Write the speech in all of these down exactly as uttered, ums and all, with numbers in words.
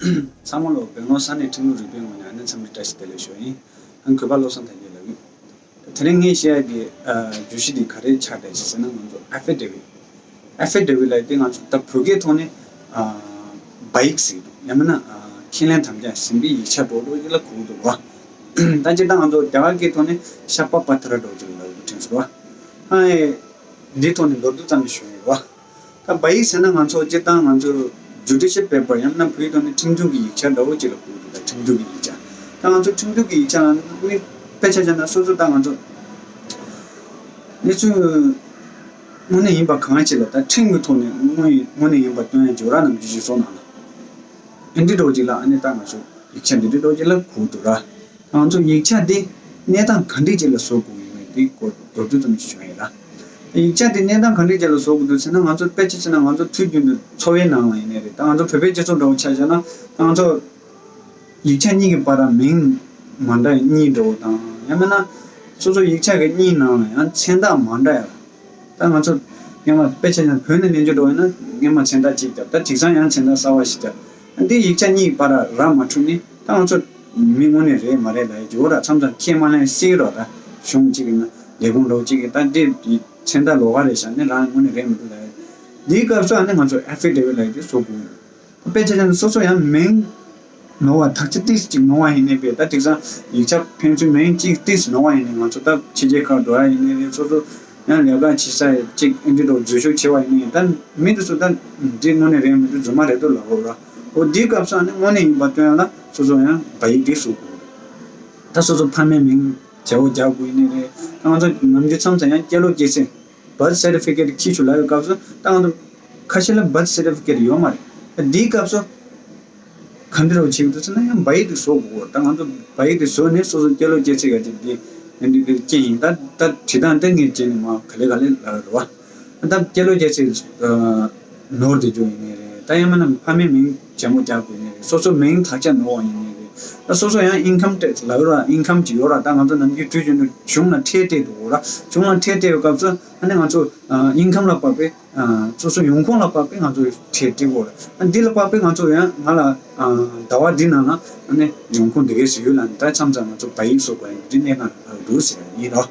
ཚང་མ་ལོ་དཔལ་ལོ་ས་གནས་ཁྲིམས་ལུགས་རིག་པའི་ངོས་ནས་ཨ་ནི་འཚམས་འདྲི་བཀྲ་ཤིས་བདེ་ལེགས་ཞུ་ཡིན། ཨ་ནི་གུས་པ་བློ་བཟང་དར་རྒྱས་ལགས་ཡིན། དེ་རིང་ངས་བཤད་ཡག་གི་ཨ་བརྗོད་གཞི་འདི་ག་རེ་ཆགས་བསྡད་ཅེས་ཟེར་ན། ང་ཚོ་ཨེ་ཕི་ཌེ་བིད། ཨེ་ཕི་ཌེ་བིད་ལབ་དེ་ང་ཚོ་ད་བོད་སྐད་ཐོག་ནས་ཨ་བ་ཡིག་ཟེར་གྱི་འདུག་ཡང་མིན་ན་ཨ་ཁས་ལེན་དམ་བཅའ་ཟིན་པའི་ཡིག་ཆ་འདྲ་པོ་ཅིག་ལ་གོ་གི་འདུག་ར། ད་སྤྱིར་བཏང་ང་ཚོ་རྒྱ་གར་སྐད་ཐོག་ནས་ཤ་པ་པ་ཏྲ་འདྲ་པོ་ཅིག་ལབ་དགོས་དྲན་སོང་ར། ཨ་ཨེ་འདིའི་ཐོག་ནས་མདོར་བསྡུས་ཙམ་ཞིག་ཞུ་ཡིན་ར། ད་བ་ཡིག་ཟེར་ན་ང་ཚོ་སྤྱིར་བཏང་ང་ཚོ་ཇུ་ཌི་ཤལ་པེ་པར་ཡང་ན་བོད་ཡིག་ཐོག་ནས་ཁྲིམས་སྐྱོང་གི་ཡིག་ཆ་འདྲ་པོ་ཅིག་ལ་གོ་གི་འདུག་ད་ཁྲིམས་སྐྱོང་གི་ཡིག་ཆ། ད་ང་ཚོ་ཁྲིམས་སྐྱོང་གི་ཡིག་ཆ་ལ་ནི་དཔེ་ཆ་བཞག་ན་སོ་སོ་ད་ང་ཚོ་གནས་ཚུལ་དངོས་གནས་ཡིན་པ་གང་ཅི་ལ་ད་ཁྲིམས་ཀྱི་ཐོག་ནས་དངོས་ཡིན་དངོས་གནས་ཡིན་པ་སྟོན་ཡ་འཇོག་ར་ནམ་རྒྱུན་ཞིག་སོང་ན་ལ། ཨེ་འདྲི་འདྲ་པོ་ཅིག་ལ་ཨ་ནི་ད་ང་ཚོ་ཡིག་ཆ་འདི་འདྲི་འདྲ་པོ་ཅིག་ལ་གོ་འདུག་ར། ང་ཚོ་ཡིག་ཆ་འདི་གནས་སྟངས་ག་འདྲ་ཅིག་ལ་བཟོ་དགོས་ཡིན་མིན་འདི་སྐོར་མདོར་བསྡུས་ཙམ་ཞིག་ཞུ་ཡ་ཡིན་ར། ཡིག་ཆ་འདི་གནས་སྟངས་ག་འདྲ་ཅིག་ལ་བཟོ་དགོས་འདུག་ཟེར་ན། ང་ཚོ་དཔེ་ཆ་བྱས་ན་ང་ཚོ་དུས་རྒྱུན་དུ་འཚོ་བའི་ནང་ལ་ཡིན་ནའི་རེད། ད་ང་ཚོ་བོད་པའི་སྤྱི་ཚོགས་འདྲ་པོ་ཆ་བཞག་ན་ད་ང་ཚོ་ཡིག་ཆ་གཉིས་ཀྱི་བར་ལ་མིང་མ་འདྲ་གཉིས་འདྲ་པོ་དང་ཡང་མིན་ན་སོ་སོ་ཡིག་ཆ་གི་གཉིས་ནང་ལ་ཡང་མཚན་རྟགས་མ་འདྲ་ཡ། ད་ང་ཚོ་སྔོན་མ་དཔེ་ཆ་ཡང་བོད་ནས་ལེན་རྒྱུ་འདྲ་པོ་ཡིན་ན་སྔོན་མ་མཚན་རྟགས་གཅིག་བརྒྱབ། ད་དེང་སང་ཡང་མཚན་རྟགས་གསར་པ་ཞིག་བརྒྱབ། འདི་ཡིག་ཆ་གཉིས་བར་ར་མ་འཁྲུག་ནི་ད་ང་ཚོ་མི་དངོས་གནས་རེད་མ་རེད་ལབ་ཡ་འཇོག་ར་མཚམས་མཚམས་ཁས་མ་ལེན་སྲིད་ར། ད་གཞུང་གཅིག་གི་ན་ལས་ཁུངས་འདྲ་པོ་གཅིག་གིས་ད་འདི་མཚན་རྟགས་ལོགས་ཀ་རེད་བཞག་ནི་རང་དངོས་གནས་རེད་མི་འདུག་ལབ་ཡ། འདིའི་སྐབས་སུ་ཨ་ནི་ང་ཚོ་ཨེ་ཕི་ཌེ་བིད་ལབ་ཡ་དེ་བཟོ་དགོས། དཔེ་ཆ་བཞག་ན་སོ་སོ་ཡང་མིང་ནོར་བ་དག་ཆ་ཏིས་ཅིག་ནོར་བ་ཡིན་ནའི་བས། ད་དེང་སང་ཡིག་ཆ་ཕན་ཚུན་མིང་གཅིག་ཏིས་ནོར་བ་ཡིན་ནའི་ང་ཚོ་ད་ཕྱི་རྒྱལ་ཁག་འགྲོ་ཡ་ཡིན་ནའི་རེད། སོ་སོ་ཡང་ལས་ཀ་བྱེད་ས་ཡ་གཅིག་ཨེ་འདྲི་འདྲ་འཛུལ་ཞུགས་བྱེད་པ་ཡིན་ནའི་ད་མི་དེ་ཚོ་ད་འདི་དངོས་གནས་རེད་མི་འདུག་རྫུན་མ་རེད་འདུག་ལབ་དགོས་ར། འོ་འདིའི་སྐབས་སུ་ཨ་ནི་དངོས་གནས་ཡིན་པ་སྟོན་ཡ་ལ་སོ་སོ་ཡང་བ་ཡིག་འདི་བཟོ་དགོས། ད་སོ་སོ་ཕ་མའི་མིང་བྱས་པ་རྒྱག་དགོས་ཡིན་ནའི་རེད། ད་ང་ཚོ་ནམ་རྒྱུན་མཚམས་མཚམས་ཡང་སྐྱེས་ལོ་སྐྱེས་ཚེས་བར་ཐི་སར་ཊི་ཕི་ཀེཊ་ཁྱི་ཆུ་ལབ་ཡོད་སྐབས་སུ་ད་ང་ཚོ་ཁ་ཤས་ལ་བར་ཐི་སར་ཊི་ཕི་ཀེཊ་ཡོད་མ་རེད། འདིའི་སྐབས་སུ་ག་འདྲ་བྱེད་ཀྱི་འདུག་ཟེར་ན་ཡང་བ་ཡིག་དེ་བཟོ་དགོས། ད་ང་ཚོ་བ་ཡིག་དེ་བཟོས་ནས་སོ་སོ་སྐྱེས་ལོ་སྐྱེས་ཚེས་ག་ཅིག་འདི་འདི་འདི་སྐྱེས་ཡིན། ད་ད་བྲིས་སྟངས་དེ་ངས་བྱས་ནས་མ་ག་ལེ་ག་ལེ་ལབ་རེད་བ། ད་སྐྱེས་ལོ་སྐྱེས་ཚེས་ནོར་བསྡད་རྒྱུ་ཡིན་ནའི་རེད། ད་ཡང་མིན་ན་ཕ་མའི་མིང་བརྗེ་པོ་རྒྱག་དགོས་ཡིན་ནའི་རེད། སོ་སོ་མིང་དག་ཆ་ནོར་བ་ཡིན་ནའི་རེད། ད་སོ་སོ་ཡང་ཨིན་ཁམ་ཊེག་སི་ལབ་ཡོད་ར། ཨིན་ཁམ་ཅིག་ཡོད་ར། ད་ང་ཚོ་ནམ་རྒྱུན་དུས་རྒྱུན་དུ་གཞུང་ལ་ཁྲལ་སྤྲད་འདུག་ར། གཞུང་ལ་ཁྲལ་སྤྲད་པའི་སྐབས་སུ་ཨ་ནི་ང་ཚོ་ཨིན་ཁམ་ལ་དཔག་པའི་སོ་སོ་ཡོང་ཁུངས་ལ་དཔག་པའི་ང་ཚོ་ཁྲལ་སྤྲད་དགོས་ར། འདི་ལ་དཔག་པའི་ང་ཚོ་ཡང་ང་ལ་ཟླ་བ་འདི་ནང་ལ་ཨ་ནི་ཡོང་ཁུངས་འདི་གས་སུ་ཡོད་ལ་ནི་ད་མཚམས་མཚམས་ང་ཚོ་བ་ཡིག་བཟོ་དགོས་ཡིན། འདི་གནད་འགག་འདུག་ཟེར་ཡིན་རོ།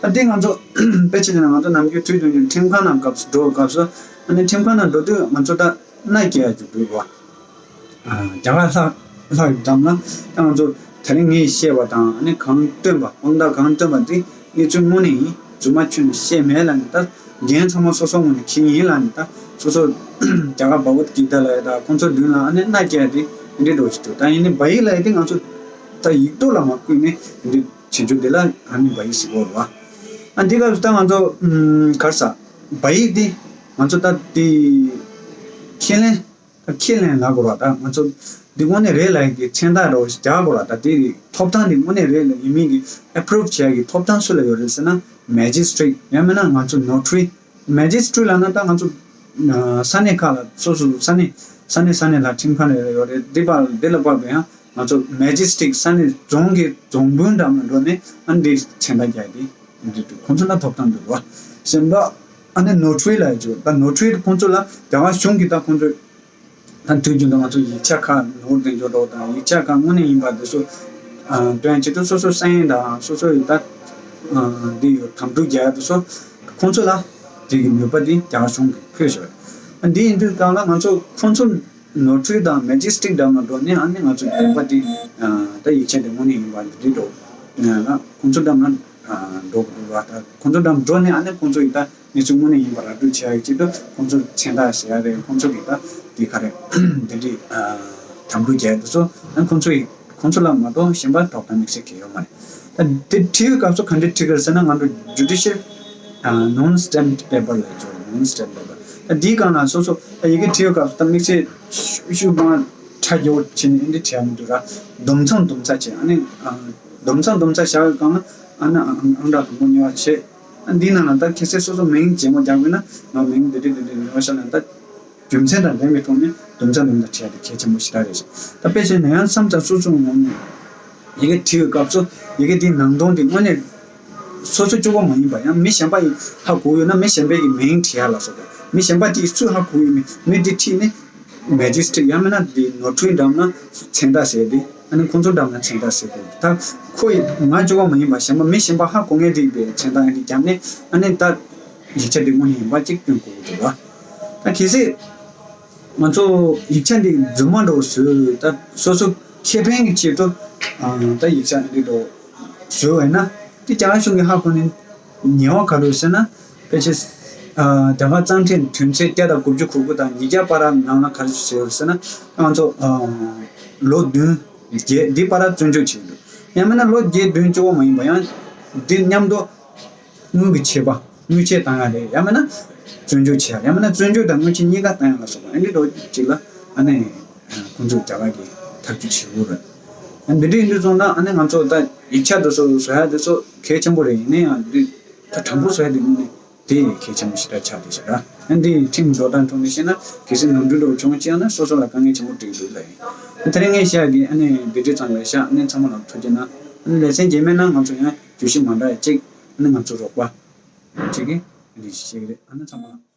ད་འདི་ང་ཚོ་དཔེ་ཆ་བྱས་ན་ང་ཚོ་ནམ་རྒྱུན་དུས་རྒྱུན་དུ་ཁྲིམས་ཁང་ནང་སྐབས་སུ་འགྲོ་སྐབས་སུ་ཨ་ནི་ཁྲིམས་ཁང་ནང་འགྲོ་དུས་ང་ཚོ་ད་མནའ་སྐྱེལ་ཡ་འཇུག་དགོས་པ། རྒྱ་གར་ལྷག་ལྷག་གི་གཏམ་ལ་ད་ང་ཚོ་དེ་རིང་ངས་བཤད་པ་དང་ཨ་ནི་གང་སྟོན་པ་དཔང་རྟགས་གང་སྟོན་པ་འདི་གནས་ཚུལ་དངོས་གནས་ཡིན། རྫུན་མ་ཁྱོན་ནས་བཤད་མེད་ལབ་ནས་ད་འགན་ཚང་མ་སོ་སོ་ངོས་ནས་འཁྱེར་ཡིན་ལབ་ནས་ད་སོ་སོ་རྒྱ་གར་བྷ་གུད་གི་ཏཱ་ལབ་ཡ་ད་ཁོང་ཚོ་མདུན་ལ་ཨ་ནི་མནའ་སྐྱེལ་ཡ་དེ་འདི་འདྲ་འགྲོ་བཞིན་འདུག་ད་ཡིན་ནའི་བ་ཡིག་ལབ་ཡ་དེ་ང་ཚོ་ད་ཡིག་ཐོག་ལ་མ་བཀོད་ནས་འདི་བྱེད་རྒྱུ་དེ་ལ་ཨ་ནི་བ་ཡིག་ཟེར་གོ་རེད་བ། ཨ་འདི་སྐབས་སུ་ད་ང་ཚོ་ག་རེ་ཟ་བ་ཡིག་འདི་ང་ཚོ་ད་འདི་ཁས་ལེན། ད་ཁས་ལེན་ལབ་དགོས་ར། ད་ང་ཚོ་འདི་དངོས་གནས་རེད་ལབ་ཡག་གི་མཚན་རྟགས་འདྲ་བོ་ཞིག་རྒྱག་དགོས་ར། ད་དེ་ཐོབ་ཐང་འདི་དངོས་གནས་རེད་ལབ་ཡིན་མིན་གྱི་ཨེ་པུ་རུབ་བྱེད་ཡག་གི་ཐོབ་ཐང་སུ་ལ་ཡོད་རེད་ཟེར་ན། མེ་ཇི་སི་ཊི་རིག་ཡང་མིན་ན་ང་ཚོ་ནོ་ཊ་རི། མེ་ཇི་སི་ཊི་རིག་ལབ་ན་ད་ང་ཚོ་ས་གནས་ཁག་ལ་སོ་སོ་ས་གནས་ས་གནས་ས་གནས་ལ་ཁྲིམས་ཁང་རེ་རེ་ཡོད་རེད། འདི་པ་འདི་ལ་དཔག་པའི་ཡང་ང་ཚོ་མེ་ཇི་སི་ཊི་རིག་ས་གནས་རྫོང་གི་རྫོང་དཔོན་འདྲ་མི་འགྲོ་ནས་ཨ་འདི་མཚན་རྟགས་རྒྱག་དེ་འདི་འདུག་ཁོང་ཚོ་ལ་ཐོབ་ཐང་འདུག་བ། གཞན་པ་ཨ་ནི་ནོ་ཊ་རི་ལབ་ཡོད། ད་ནོ་ཊ་རི་ཁོང་ཚོ་ལ་རྒྱ་གར་གཞུང་གིས་ད་ཁོང་ཚོ་ད་དུས་རྒྱུན་དུ་ང་ཚོ་ཡིག་ཆ་ཁག་ནོར་དེ་འཇོག་འགྲོ་དང་ཡིག་ཆ་ཁག་དངོས་གནས་ཡིན་པ་དེ་ཚོ་སྟོན་ཆེད་དུ་སོ་སོའི་ས་ཡིན་དང་སོ་སོ་ཡི་ད་འདི་ཡོད་དམ་ཕྲུག་རྒྱག་ཡ་དེ་ཚོ་ཁོང་ཚོ་ལ་དེ་གི་ནུས་པ་དེ་རྒྱ་གར་གཞུང་གིས་ཕུལ་བཞག་འདི་ཡིན་དུས་སྒང་ལ་ང་ཚོ་ཁོང་ཚོ་ནོ་ཊ་རི་དང་མེ་ཇི་སི་ཊི་རིག་འགྲམ་ལ་འགྲོ་ནས་ཨ་ནི་ང་ཚོ་ཡོད་པ་དེ་ད་ཡིག་ཆ་དེ་དངོས་གནས་ཡིན་པ་འདི་འགྲོ་ལ་ཁོང་ཚོ་འགྲམ་ལ་འགྲོ་དགོས་འདུག་བ། ད་ཁོང་ཚོ་འགྲམ་འགྲོ་ནས་ཨ་ནི་ཁོང་ཚོ་ཡི་ད་གནས་ཚུལ་དངོས་གནས་ཡིན་པ་ར་སྤྲོད་བྱེད་ཡག་ཆེད་དུ་ཁོང་ཚོ་མཚན་རྟགས་ཟེར་ཡ་རེད། ཁོང་ཚོ་གི་ད་འདི་ག་རེ་འདི་འདྲའི་དམ་ཕྲུག་རྒྱག་ཡ་དེ་ཚོ་ཨ་ཁོང་ཚོ་ཡི་ཁོང་ཚོ་ལ་མ་གཏོགས་གཞན་པ་ཐོབ་ཐང་དམིགས་བསལ་གང་ཡང་ཡོད་མ་རེད། ད་འདི་བྲིས་པའི་སྐབས་སུ་ག་འདྲ་བྲིས་དགོས་ཟེར་ན་ང་ཚོ་ཇུ་ཌི་ཤལ་ནོན་སི་ཊེམ་པེ་པར་ལབ་ཀྱི་ཡོད་རེད། ནོན་སི་ཊེམ་པེ་པར་ད་འདིའི་སྒང་ལ་སོ་སོ་ད་ཡི་གེ་བྲིས་པའི་སྐབས་སུ་ད་དམིགས་བསལ་ཤུ་ཤུ་མ་ཁྲ་རྒྱག་བྱས་ནས་འདི་བྲིས་ཡ་མི་འདུག་ར། འདུམ་ཚང་འདུམ་ཚ་བྱས་ཨ་ནི་འདུམ་ཚང་འདུམ་ཚ་བཞག་པའི་སྒང་ལ་ཨ་ནི་ཨང་གྲངས་དང་པོ་གཉིས་པ་བྱས། འདིའི་ནང་ལ་ད་ཁྱེད་ཚོས་སོ་སོ་མིང་བརྗེ་པོ་རྒྱག་དགོས་ན་ང་མིང་འདི་འདྲ་འདི་འདྲ་ཡོད་ཤག་ན་ད་རྒྱུ་མཚན་དང་ལྡན་པའི་ཐོག་ནས་འདུམ་ཚ་འདུམ་ཚ་བྲིས་ཡ་དེ་གལ་ཆེན་པོ་ཞེ་དྲག་རེད་ཤག་ད་དཔེ་བྱས་ན་ཡང་མཚམས་མཚམས་སོ་སོའི་ངོས་ནས་ཡི་གེ་བྲིས་པའི་སྐབས་སུ་ཡི་གེ་འདིའི་ནང་དོན་འདི་དངོས་གནས་སོ་སོ་གཅིག་པོ་མ་ཡིན་པ་ཡང་མི་གཞན་པ་ཡིས་ཧ་གོ་ཡོད་ན་མི་གཞན་པའི་གི་མིང་བྲིས་ཡ་ལ་སོགས་པ་མི་གཞན་པ་དེས་སུས་ཧ་གོ་ཡོད་མེད་མི་འདི་བྲིས་ནས། མེ་ཇི་སི་ཊི་རེཊ་ཡང་མིན་ན་དེ་ནོ་ཊ་རི་འགྲམ་ན་མཚན་རྟགས་ཟེར་དེ། ཨ་ནི་ཁོང་ཚོ་འགྲམ་ན་མཚན་རྟགས་ཟེར་དགོས། ད་ཁོ་ཡི་ང་གཅིག་པོ་མ་ཡིན་པ་གཞན་པ་མི་གཞན་པ་ཧ་གོ་མཁན་རིགས་པའི་མཚན་རྟགས་ཨ་ནི་བརྒྱབ་ནས། ཨ་ནི་ད་ཡིག་ཆ་འདི་དངོས་གནས་ཡིན་པ་གཅིག་སྟོན་དགོས་ཀྱི་འདུག་བ། ད་གལ་སྲིད་ང་ཚོ་ཡིག་ཆ་འདི་རྫུན་མ་འདྲ་བོ་བཟོས། ད་སོ་སོ་ཁེ་ཕན་གྱི་ཆེད་དུ་ད་ཡིག་ཆ་འདི་འདྲ་བོ་བཟོས་བས་ན། དེ་རྒྱ་གར་གཞུང་གི་ཧ་གོ་ནས་ཉེས་པ་ག་རེ་ཟེར་ན། ཕལ་ཆེར་རྒྱ་གར་གཙང་ཁྲིམས་དོན་ཚན་བརྒྱ་དང་དགུ་བཅུ་གོ་དགུ་དང་ཉིས་བརྒྱ་བར་ནང་ལ་ག་རེ་བྱས་ཟེར་ན། ང་ཚོ་ལོ་བདུན་བརྒྱད་འདི་བར་བཙོན་འཇུག་བྱས་འདུག་ཡང་མིན་ན་ལོ་བརྒྱད་བདུན་གཅིག་པོ་མ་ཡིན་པ་ཡང་འདི་མཉམ་དུ་དངུལ་གྱི་ཆད་པ། དངུལ་ཆད་བཏང་ཡ་རེད། ཡང་མིན་ན་བཙོན་འཇུག་བྱེད་ཡ། ཡང་མིན་ན་བཙོན་འཇུག་དང་དངུལ་ཆད་གཉིས་ཀ་བཏང་ཡ་ལ་སོགས་པ་ཨ་འདི་འདྲ་ཅིག་ལ་ཨ་ནི་ཁོང་ཚོས་རྒྱ་གར་གྱིས་ཐག་གཅོད་བྱེད་དགོས་རེད། ཨ་འདི་འདྲ་ཡིན་དུས་སོང་ན་ཨ་ནི་ང་ཚོ་ད་ཡིག་ཆ་དེ་ཚོ་བཟོ་ཡ་དེ་ཚོ་གལ་ཆེན་པོ་རེད། ཡིན་ན་ཡང་འདི་ད་དྲང་པོ་བཟོ་ཡ་དེ་དངོས་གནས་དེ་གལ་ཆེན་པོ་ཞེ་དྲག་ཆགས་བསྡད་ཤག་ར། ཨ་འདི་ཁྲིམས་འགྲོ་སྟངས་ཐོག་ནས་བཤད་ན་གལ་སྲིད་ནོར་འཁྲུལ་འདྲ་བོ་བྱུང་བ་ཅིག་ཡང་ན་སོ་སོ་ལ་དཀའ་ངལ་ཆེན་པོ་འཕྲད་ཀྱི་འདུག་ལབ་ཡིན། ཨ་དེ་རིང་ངས་བཤད་ཡ་གི་ཨ་ནི་འདི་འདྲ་ཙམ་ལ་བཞག་ཨ་ནི་ཚང་མ་ལ་ཐུགས་རྗེ་གནང་། ཨ་ནི་ལེ་ཚན་རྗེས་མའི་ནང་ང་ཚོ་ཡང་བརྗོད་གཞི་མ་འདྲ་ཡ་གཅིག་ཨ་ནི་ང་ཚོ་རོགས་པ་བྱེད་ཀྱི་འདི་བཤད་ཀྱི་རེད། ཨ་ནི་ཚང་མ་ལ།